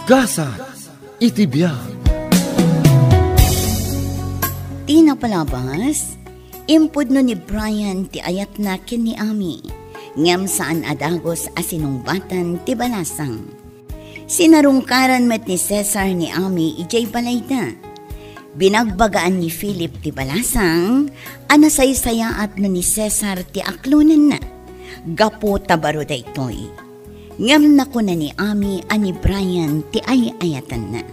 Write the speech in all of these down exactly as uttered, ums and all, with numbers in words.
Gasat iti biag. Ti napalabas, impudno ni Brian ti ayatna ken ni Amy, ngem saan a dagus a sinungbatan ti balasang. Sinarungkaran met ni Cesar ni Amy idiay balayda. Binagbagaan ni Philip ti balasang a nasaysayaat no ni Cesar ti aklonenna. Gapu ta baro daytoy, ngem nakuna ni Amy a ni Brian ti ay-ayatenna.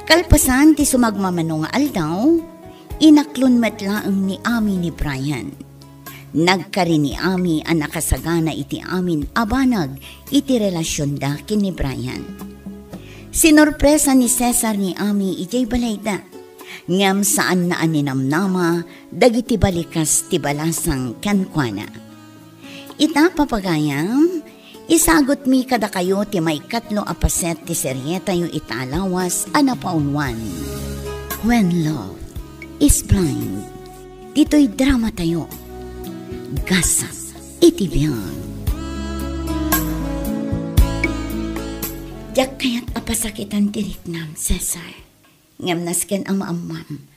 Kalpasan ti sumagmamano nga aldaw, inaklon met laeng ni Amy ni Brian. Nagkari ni Amy a nakasagana iti amin a banag iti relasionda ken ni Brian. Sinorpresa ni Cesar ni Amy idiay balayda, ngem saanna a ninamnama dagiti balikas ti balasang kenkuana. Ita, papagayam, isagutmi kadakayo ti maikatlo a paset ti serietayo ita a lawas a napauluan, When Love is Blind. Ditoy dramatayo, Gasat iti Biag. Diak kayat a pasakitan ti riknam, Cesar. Ngem nasken a maammam,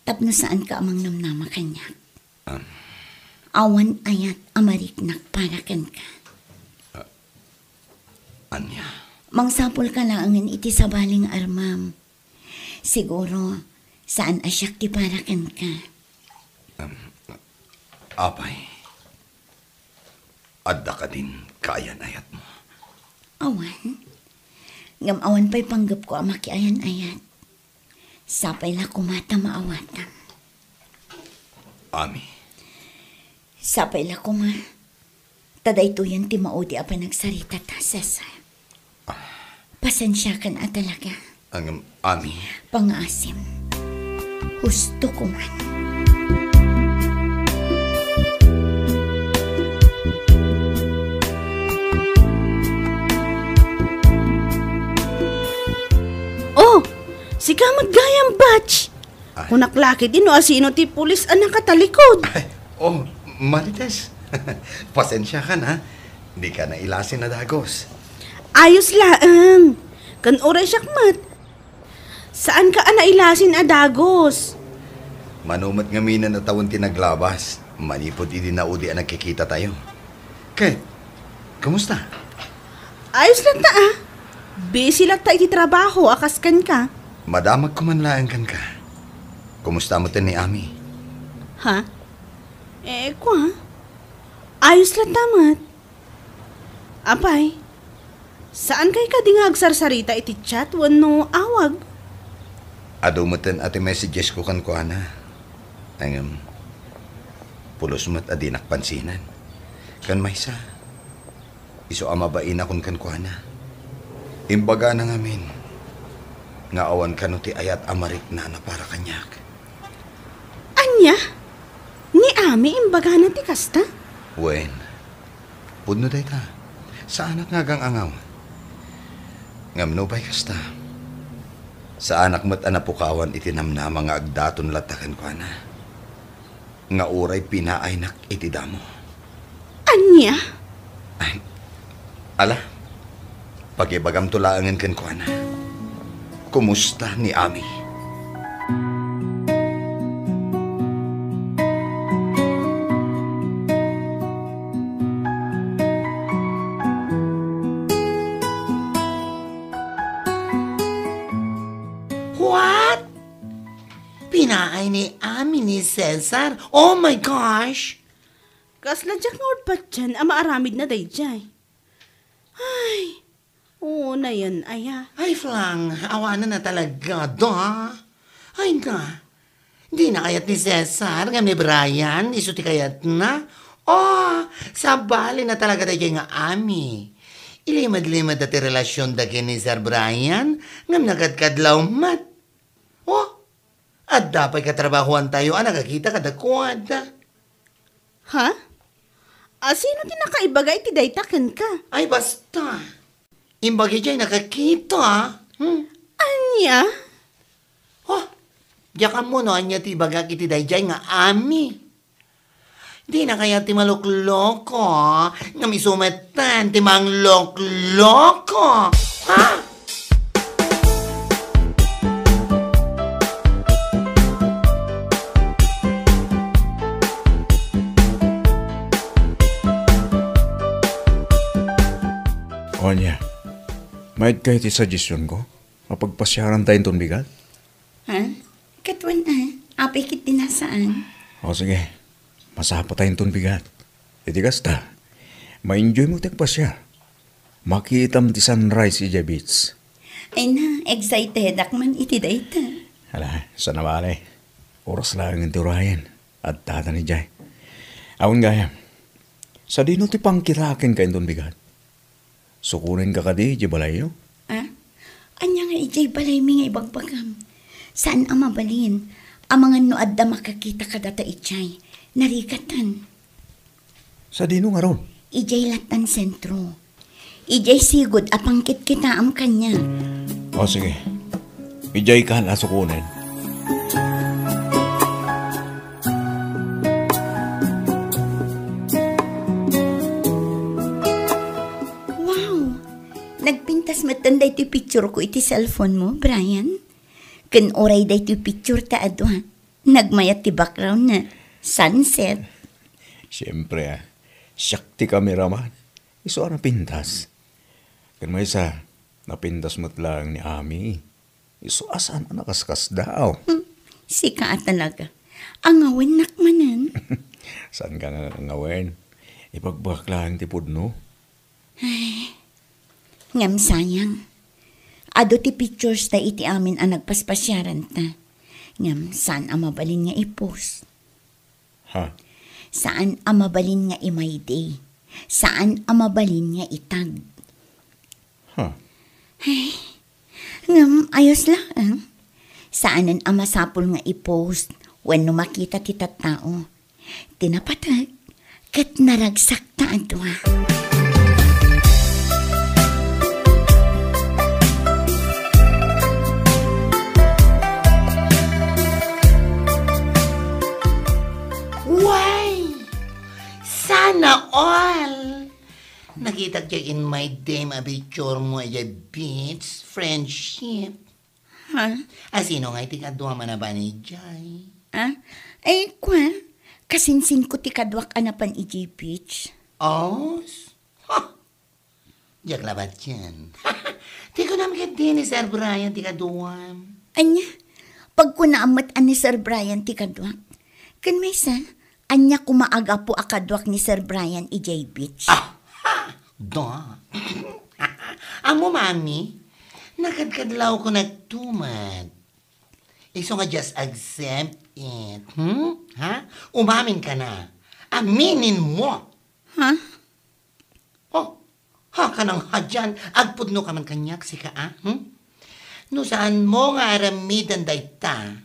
tapno saanka a mangnamnama kaniak. Am. Awan ayat a mariknak para kenka. Ania? Mangsapulka laengen iti sabali nga armam. Siguro, saan a siak ti para kenka. Am, apay, adda kadin kaayan-ayatmo? Awan. Ngem awan pay panggepko a makiayan-ayat. Sapay la koma ta maawatam. Amy. Sapay la koma ta daytoyen ti maudi a panagsaritata, Cesar. Ah. Pasensiakan a talaga. Ang, Amy. Pangaasim. Husto ko man. Oh, sika met gayam, Batch. Ay. Kunak lakit, no asino ti pulis a nakatalikod. Ay, oh, Marites. Pasensiakan, ha? Dika nailasin a dagus. Ayos laeng. Ken uray siak met. Saanka a nailasin a dagus? Mano met ngamin a tawen ti naglabas, manipud idi naudi a nagkikitatayo. Ket, kumusta? Ayos latta, ah. Busy latta iti trabaho a kas kenka. Madamagko man laeng kenka. Kumusta met ni Ami? Ha? Eh, kua? Ayos latta met. Apay, saankay kadi nga agsarsarita iti chat wenno awag? Adu meten a ti messagesko kenkuana. Ngem, pulos met a dinak pansinen. Ken maysa, isu a mabainakon kenkuana. Imbagana ngamin nga awan kano ti ayat a mariknana para kaniak. Ania? Ni Ami imbagana ti kasta? Wen, pudno dayta. Saanak nga agang-angawan. Ngem nupay kasta, saanak met a napukawan iti namnama nga agdaton latta kenkuana, nga uray pinaaynak iti damo. Ania? Ay, ala, pakibagamto laengen kenkuana. Kumusta ni Ami? What? Pinaay ni Ami ni Cesar? Oh my gosh! Kasla diak nga urpatian a maaramidna daydiay. Ay, unayen aya. Ay, Flang, awanen a talaga, da. Ay, na. Dina kayat ni Cesar ngem ni Brian, isu ti kayatna. Oh, sabali na talaga daydiay nga Ami. Ilimed-limed da ti relasionda ken ni Sir Brian, ngem nakadkadlaw met. Oh, adda pay katrabahoantayo a nakakita kadakuada. Ha? Asino ti nakaibaga iti dayta kenka? Ay, basta. Imbag idiay nakakita. Hmm? Ania? Oh, diak ammo no ania ti ibagak iti daydiay nga Ami. Dina kayat ti malokloko, ngem isu metten ti manglokloko. Ha? Ania, maedka iti suggestion ko? Mapagpasiaran tayo inton bigat? Ha? Ket wen, ah, apay ket dinasaan? O sige, masapa tayo inton bigat. Iti kasta, ma-enjoy mo ti agpasiar. Makitam ti sunrise idiay beach. Ay na, excited ak man iti dayta. Ala, saan a bale. Oras laeng ti urayen. Adtatan idiay. Awan gayam. Sadino ti pangkitaak kenka inton bigat? Sukonenka kadi idiay balayyo? Ah? Ania nga idiay balaymi nga ibagbagam? Saan a mabalin. Amangan no adda makakita kadata idiay. Narigatan. Sadino ngarud? Idiay lattan sentro. Idiay sigud a pangkitkitaam kaniak. O, sige. Idiay ka la sukonen. Wow! Nagpintas metten daytoy picture ko iti cellphone mo, Brian. Ken uray daytoy picture ta adua. Nagmayat ti background na sunset. Siempre, ah. Siak ti kameraman. Isu a napintas. Ken maysa, napintas met laeng ni Ami. Isu a saan a nakaskasdaaw. Hmm, sika a talaga. Angawennak manen. Saan ka nga angawen? Ibagbagak laeng ti pudno. Ay, ngem sayang. Adu ti pictures ta iti amin a nagpaspasiaranta. Ngem saan a mabalin nga i-post. Ha? Saan a mabalin nga i-my day. Saan a mabalin nga i-tag. Ha? Ay, ngem ayos laeng. Saanen a masapul nga i-post wenno makita ti tattao. Ti napateg ket naragsak ta a dua. Way! Sana all! Nakitak diay in my day a picture mo idiay beach, friendship. Ha? Asino ngay ti kaduam a napan idiay? Ah? Ay, kua, kasinsinko ti kaduak a napan idiay beach. Os? Ha! Diak labat yan. Ti kunam ket di ni Sir Brian ti kaduam. Ania? Pagkunaam met a ni Sir Brian ti kaduak. Ken maysa, ania koma a gapu a kaduak ni Sir Brian idiay beach? Ah! Ha! Da. Ammo, Mami, nakadkadlawko nagtumet. Isu nga just accept it. Hmm? Ha? Umamin ka na. Aminin mo. Ha? Oh, ha, kanang hadian, agpudno ka man kaniak, sika, ah? Hmm? No saan mo nga aramiden dayta,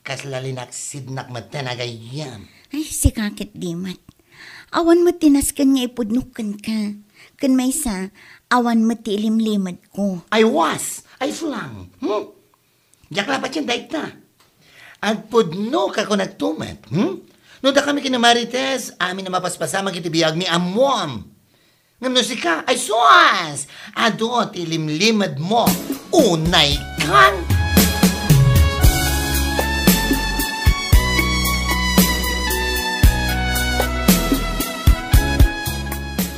kasla linaksidnak met ta nagayam. Ay, sika ket di met. Awan met ti nasken nga ipudnok kenka. Ken maysa, awan met ti ilimlimed ko. I was, I flung. Hmm? Diak labat yan dayta. Agpudno ka kunagtumet, hmm? No dakami ken ni Marites, amin a mapaspasamak iti biagmi, ammuam. Ngem no sika, ay sus! Adu ti limlimed mo. Unay kan!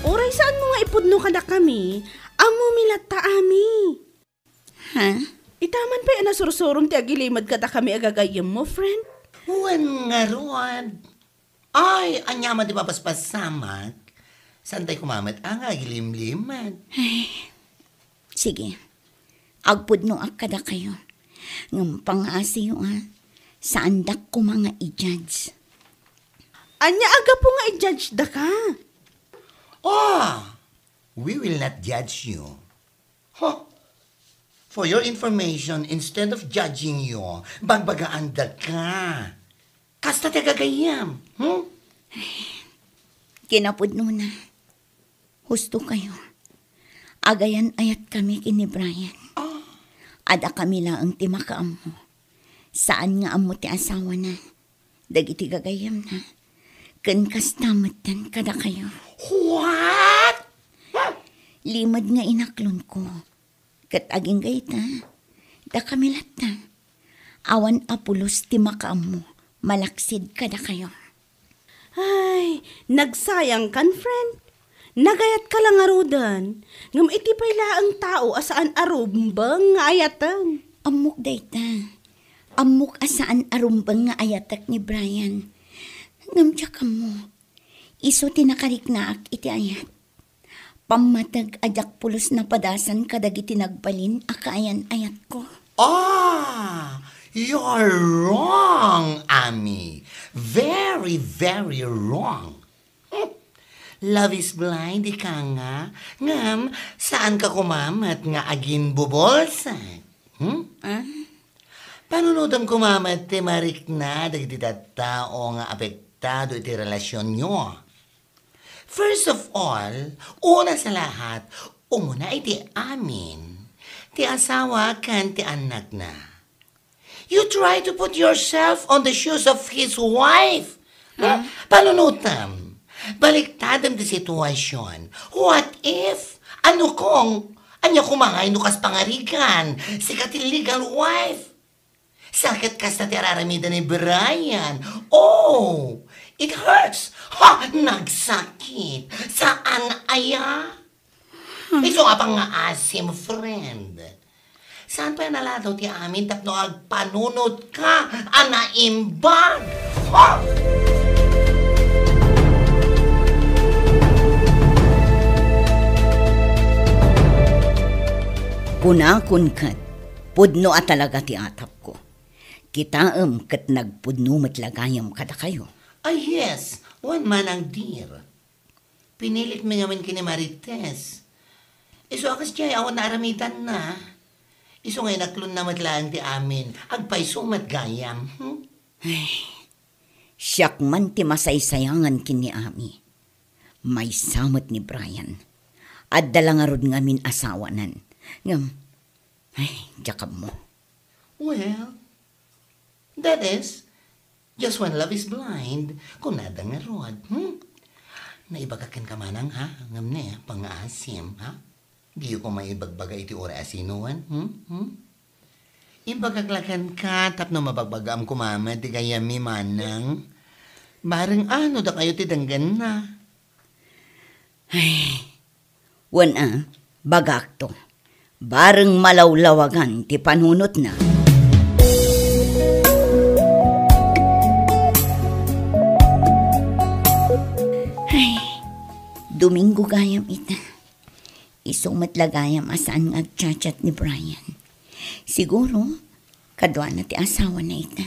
Uray saan mo nga ipudno kadakami, ammo mi latta, Ami. Ha? Itaman pay a nasursurom ti agilimed kadakami a gagayyemmo, friend? Wen ngarud. Ay, ania man ti mapaspasamak? Saantay koma met a nga agilimlimed. Ay, sige. Agpudnoak kadakayo. Ngem pangngaasiyo, a, saandak koma nga i-judge. Ania a gapu nga i-judge daka? Oh, we will not judge you. Huh? For your information, instead of judging you, bagbagaanda ka. Kasta ti agagayyem, hmm? Kinapudnona, husto kayo. Agayan-ayat kami ken ni Brian. Ah. Adda kami laeng ti makaammo. Saan nga ammo ti asawana, dagiti gagayyemna, ken kasta metten kadakayo. What? Limed nga inaklonko. Ket agingga ita, dakami latta, awan a pulos ti makaammo malaksid kadakayo. Ay, nagsayangkan, friend. Nagayatka la ngaruden, ngem iti pay laeng tao a saan a rumbeng nga ayaten. Ammok dayta. Ammok a saan a rumbeng nga ayatek ni Brian. Ngem diak ammo. Isu ti nakariknaak iti ayat. Pammateg a diak pulos napadasan kadagiti nagbalin a kaayan-ayatko. Ah, you're wrong, Ami. Very, very wrong. Hmm. Love is blind, ika nga. Ngem, saan ka kumamat nga aginbubolsa? Hmm? Ah? Panunotem kumamat ti marikna dagiti tattao nga apektado iti relasionyo. First of all, una sa lahat, umuna iti amin, ti asawa ken ti annakna. You try to put yourself on the shoes of his wife. No? Ah. Panunotem. Baliktadem ti sitwasyon. What if? Ano kung? Ania koma ngay no kas pangarigan, sika ti legal wife? Sakit kasta ti araramiden ni Brian. Oh, it hurts. Ha, nagsakit. Saan aya? Isu nga pangngaasim, friend. Saan pay a naladaw ti amin tapno agpanunotka a naimbag? Ha? Kunakon ket, pudno a talaga ti atapko. Kitaem ket nagpudno met la gayam kadakayo. Ay, yes, wen, Manang dear. Pinilitmi ngamin ken ni Marites. Isu a kasdiay awan naaramidanna. Isu nga inaklonna met laeng ti amin. Agpayso met gayam. Hmm? Ay, siak man ti masaysayangan ken ni Ami. Maysa met ni Brian. Adda la ngarud ngamin asawanan. Ngem, ay, diak ammo. Well, that is, just when love is blind, kunada ngarud, hmm? Naibagak kenka manang, ha? Ngem ne, pangngaasim, ha? Diyo koma ibagbaga iti uray a sinoen, hmm? Hmm? Imbagak la kenka tapno mabagbagaam koma met ti gayyemmi, manang. Bareng ano dakayo ti denggenna? Ay, wen a, bagakto. Bareng malawlawagan ti panunotna. Ay, Domingo gayam ita. Isu met la gayam a saan nga agchat-chat ni Brian. Siguro, kaduana ti asawana ita.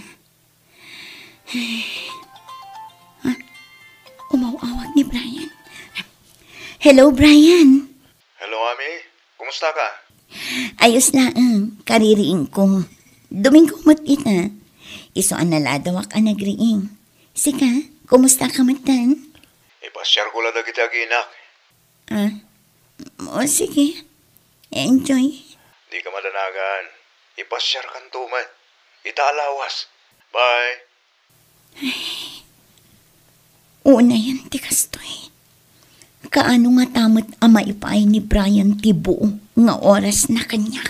Ah, umaw-awag ni Brian. Hello, Brian. Hello, Ami. Kumusta ka? Ayos laeng, kaririingko. Domingo met ita. Isu a naladawak a nagriing. Sika, kumusta ka met? Ipasiarko la dagiti aginak. Ah, o sige. Enjoy. Di ka madanagan. Ipasiarkanto met. Ita a lawas. Bye. Ay, unayen ti kastoy. Kaano ngata met a maipaay ni Brian ti buo nga orasna kaniak?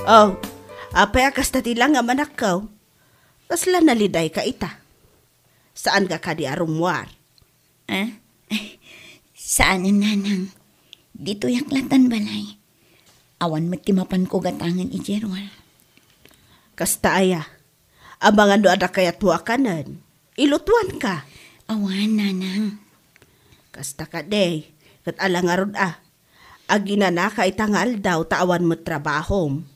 Oh, apay a kasta ti langam, anakko? Kasla nalidayka ita? Saanka kadi a rummuar? Ah? Saanen, nanang. Ditoyak latan balay. Awan met ti mapanko gatangen idiay ruar. Kasta aya? Amangan no adda kayatmo a kanen, ilutuanka. Awan, nanang. Kasta kadi, ket ala ngarud a. Aginanaka ita nga aldaw ta awan met trabahom.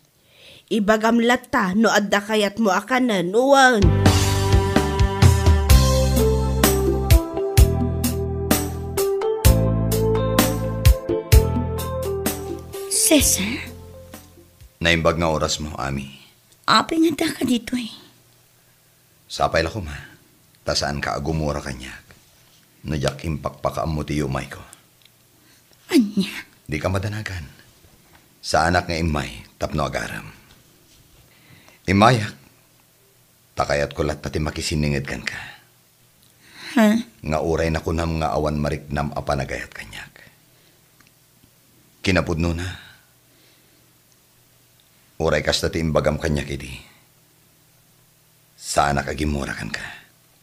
Ibagam latta no adda kayatmo a kanen, wen. Cesar? Naimbag nga orasmo, Ami. Apay nga addaka ditoy? Sapay la koma, ta saanka a gumura kaniak no diak impakpakaammo ti yumayko. Ania? Dika madanagan. Saanak nga immay tapno agarem. Immayak, ta kayatko latta ti makisininged kenka. Ha? Nga uray nakunam nga awan mariknam a panagayat kaniak. Kinapudnona, uray kasta ti imbagam kaniak idi, Saanak a gimmura kenka.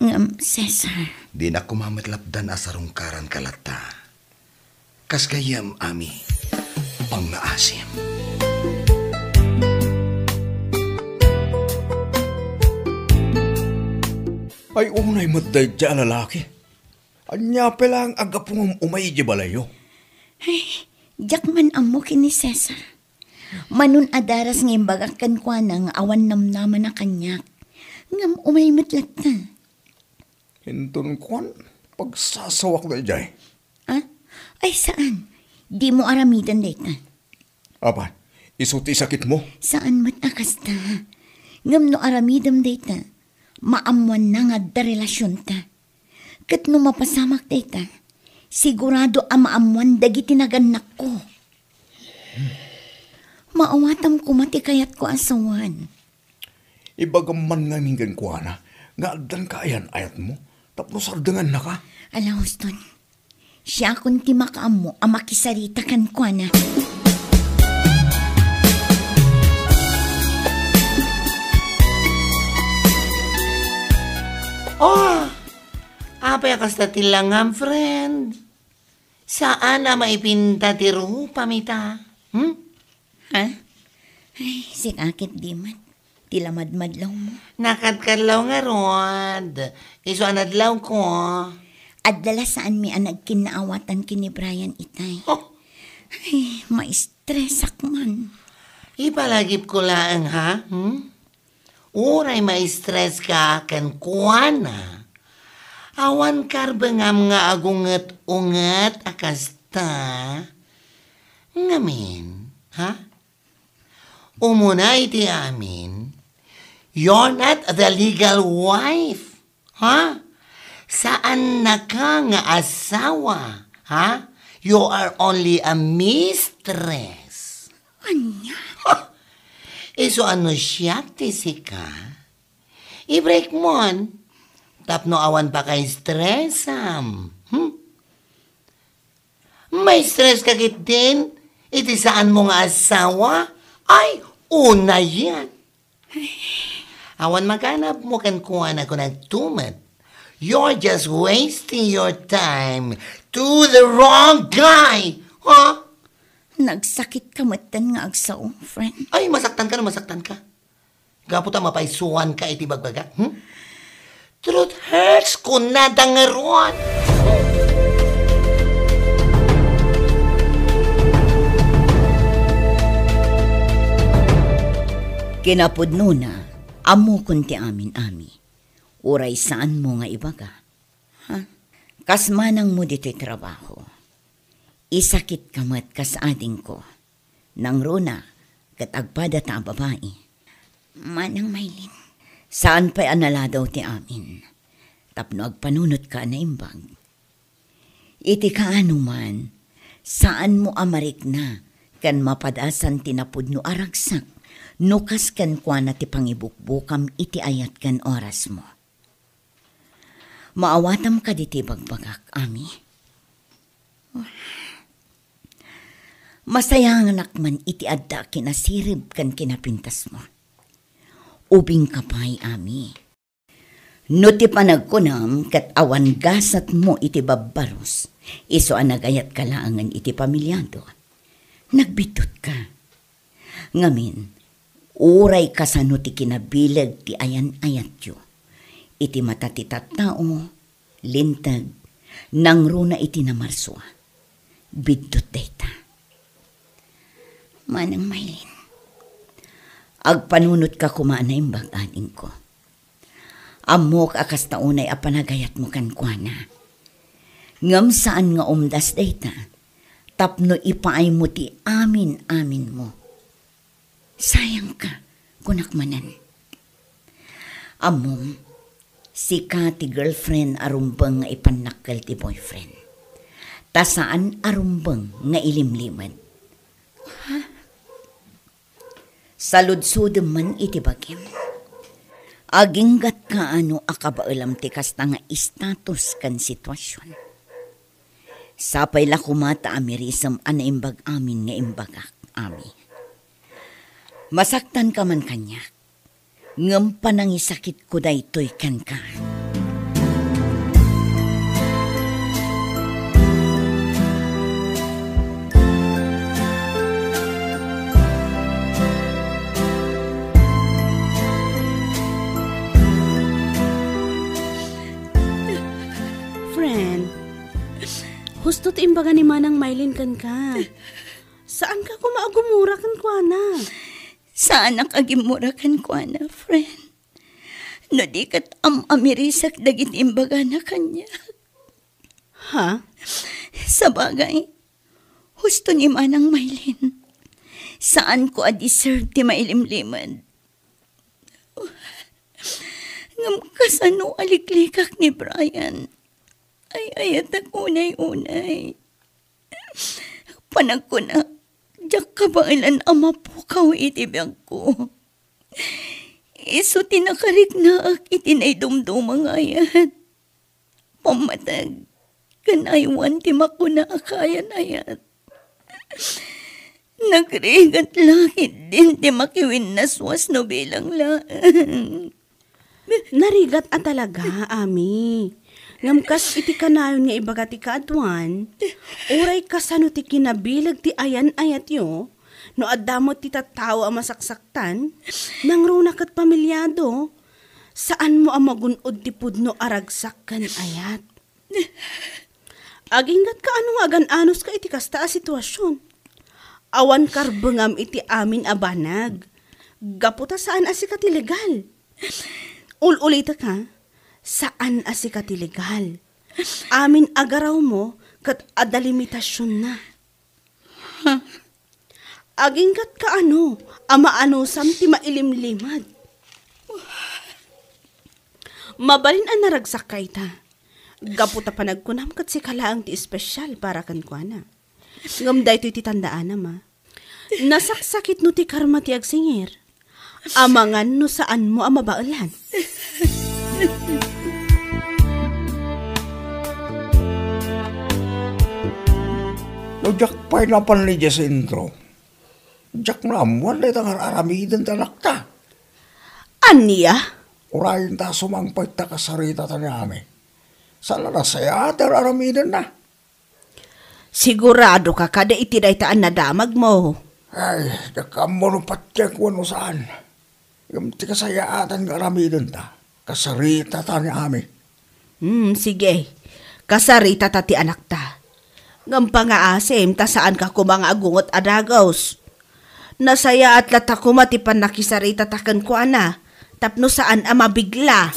Ngem, Cesar. Dinak koma met lapdan a sarungkaranka latta. Kas gayyem, Ami, pangngaasim. Ay, unay met daydiay a lalaki. Ania pay laeng a gapu ngem umay idiay balayyo? Ay, diak man ammo ken ni Cesar. Manon a daras nga imbagak kenkuana nga awan namnamana kaniak. Ngem umay met latta. Inton kuan, pagsasawak daydiay. Ah? Ay, saan. Dimo aramiden dayta. Apan, isu ti sakitmo? Saan met a kasta. Ngem no aramidem dayta, maammoanna nga adda relasionta. Ket no mapasamak dayta, sigurado a maammoan dagiti nagannakko. Maawatam koma ti kayatko a sawen. Ibagam man ngamin kenkuana nga addan kaayan-ayatmo tapno sardengannaka. Ala, Houston, siakon ti makaammo a makisarita kenkuana. Oh, apay a kasta ti langam, friend? Saan a maipinta ti rupam ita? Hmm? Ha? Ay, sika ket di met. Ti lamadmadlawmo. Nakadkadlaw ngarud. Isu a nadlawko. Adda la saanmi a nagkinnaawatan ken ni Brian itay. Oh. Ay, maistresak man. Ipalagipko laeng, ha? Hmm? Uray maistreska kenkuana, awan karbengam nga agunget-unget a kasta. Ngamin, ha? Umuna iti amin, you're not the legal wife, ha? Saannaka nga asawa, ha? You are only a mistress. Ania? Ha! Isu a no siak ti sika, i-break mon tapno awan pakaistresam. Hmm? Maistreska ketdin iti saanmo nga asawa? Ay, unayen. Awan maganabmo kenkuana, kunakto met. You're just wasting your time to the wrong guy. Huh? Nagsakitka metten nga agsao, friend. Ay, masaktanka no masaktanka. Gapu ta mapaysuanka iti bagbagak, hmm? Truth hurts, kunada ngarud. Kinapudnona, ammokon ti amin, Ami. Uray saanmo nga ibaga. Ha? Kas manangmo ditoy trabaho. Isakitka met kas adingko. Nangruna, ket agpadata a babai. Manang Maylin. Saan pay a naladaw ti amin. Tapno agpanunotka a naimbag. Iti kaano man, saanmo a marikna ken mapadasan ti napudno a ragsak no kas kenkuana ti pangibukbukam iti ayat ken orasmo. Maawatam kadi ti bagbagak, Ami? Masayanganak man iti adda kinasirib ken kinapintasmo. Ubingka pay, Ami. No ti panagkunam ket awan gasatmo iti babbarus, isu a nagayatka laengen iti pamiliado, nagbiddutka. Ngamin, uray kasano ti kinabileg ti ayan-ayatyo, iti mata ti tattao, linteg, nangruna iti namarsua. Biddut dayta. Manang Maylin, agpanunotka koma a naimbag, adingko. Ammok a kasta unay a panagayatmo kenkuana. Ngem saan nga umdas dayta tapno ipaaymo ti amin-aminmo. Sayangka, kunak manen. Ammom, sika ti girlfriend a rumbeng nga ipannakkel ti boyfriend. Ta saan a rumbeng nga ilimlimed. Ha? Saludsodem man iti bagim. Aginggatka no a kabaelam ti kasta nga istatus ken situasion. Sapay la koma ta amirisem a naimbag amin nga imbagak, Ami. Masaktanka man kaniak. Ngem panangisakitko daytoy kenka. Friend, husto ti imbaga ni Manang Mylene kenka. Saanka koma a gumura kenkuana. Saanak a gimmura kenkuana, friend. No di ket am-amirisek dagiti imbagana kaniak. Ha? Sabagay, husto ni Manang Mylene. Saanko a deserve ti mailimlimed. Ngem kasano a liklikak ni Brian? Ay-ayatek unay-unay. Panagkunak, diak kabaelan a mapukaw iti biagko. Isu ti nakariknaak iti naidumduma nga ayat. Pammateg ken aywan ti makuna a kayan-ayat. Nagrigat la ketdin ti makiwinnaswas no bilang laeng. Narigat a talaga, Ami. Ngem kas iti kanayon nga ibaga ti kaaduan, uray kasano ti kinabileg ti ayan-ayatyo, no adda met ti tattao a masaksaktan, nangruna ket pamilyado, saanmo a magun-od ti pudno a ragsak ken ayat. Aginggatka ano nga agan-anoska iti kasta a situasion. Awan karbengam iti amin a banag. Gapu ta saan a sika ti legal. Ul-ulitek, ha? Saan a sika ti legal. Amin a garawmo ket adda limitasionna. Aginggatka ano a maanusam ti mailimlimed. Mabalin a naragsakka ita. Gapu ta panagkunam ket sika laeng ti espesyal para kenkuana. Ngem daytoy ti tandaanam, a. Nasaksakitno ti karma ti agsingir. Amangan no saanmo a mabaelan. No diak pay napan idiay sentro, diak naammuan dayta nga ar-aramiden ti anakta. Ania? Urayen ta sumangpet ta kasaritata ni Ami. Saan a nasayaat ti ar-aramidenna. Siguradoka kadi iti dayta a nadamagmo? Ay, diak ammo no patien wenno saan. Ngem ti kasayaatan nga aramidenta, kasaritata ni Ami. Hmm, sige. Kasaritata ti anakta. Ngem pangaasim ta saanka koma nga agunget a dagus. Nasayaat latta koma ti pannakisaritata kenkuana tapno saan a mabigla.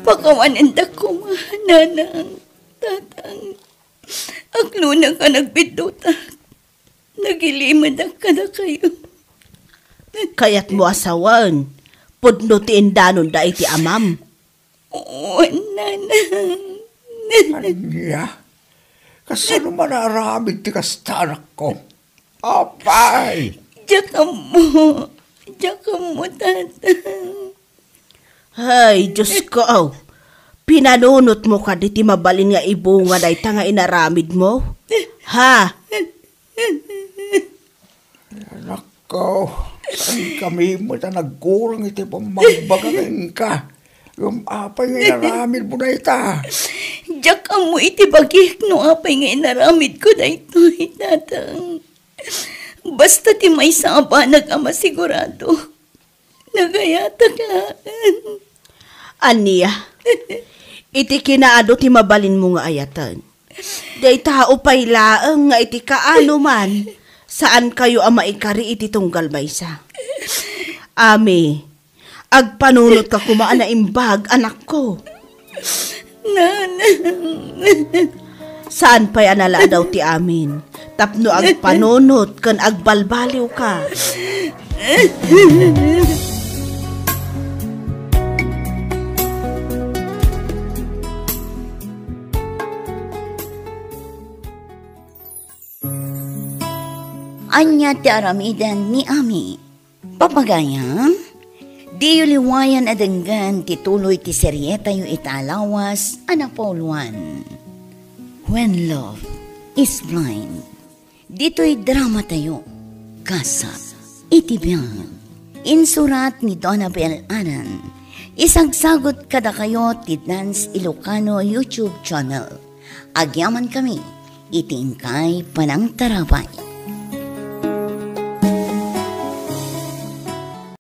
Pakawanendak koma, nanang, tatang. Aglunak a nagbiddutak. Nagilimedak kadakayo. Kayatmo a sawen, pudno ti indanonda iti amam. Oo, nanang. Ania? Kasano man a aramid ti kasta, anakko? Apay! Diak ammo. Diak ammo, tatang. Ay, Diyos ko, aw. Pinanunotmo kadi ti mabalin nga ibunga dayta nga inaramidmo? Ha? Anakko, saankami met a nagkurang iti pammangbaga kenka. Ngem apay nga inaramidmo dayta? Diak ammo iti bagik no apay nga inaramidko daytoy, tatang. Basta ti maysa a banag a masigurado, nagayatak laeng. Ania? Iti kinaadu ti mabalinmo nga ayaten. Dayta upay laeng nga iti kaano man, saankayo a maikari iti tunggal maysa. Ami, agpanunotka koma a naimbag, anakko. Nanang. Saan pay a naladaw ti amin tapno agpanunot ken agbalbaliwka. Ania ti aramiden ni Ami? Papagayam, diyo liwayan a denggen ti tuloy ti serietayo ita a lawas a napauluan, When Love is Blind. Ditoy dramatayo, Kasa iti Biag. Insurat ni Donabel Aran. Isagsagot kadakayo ti Dance Ilocano YouTube channel. Agyaman kami iti inkay panangtarabay.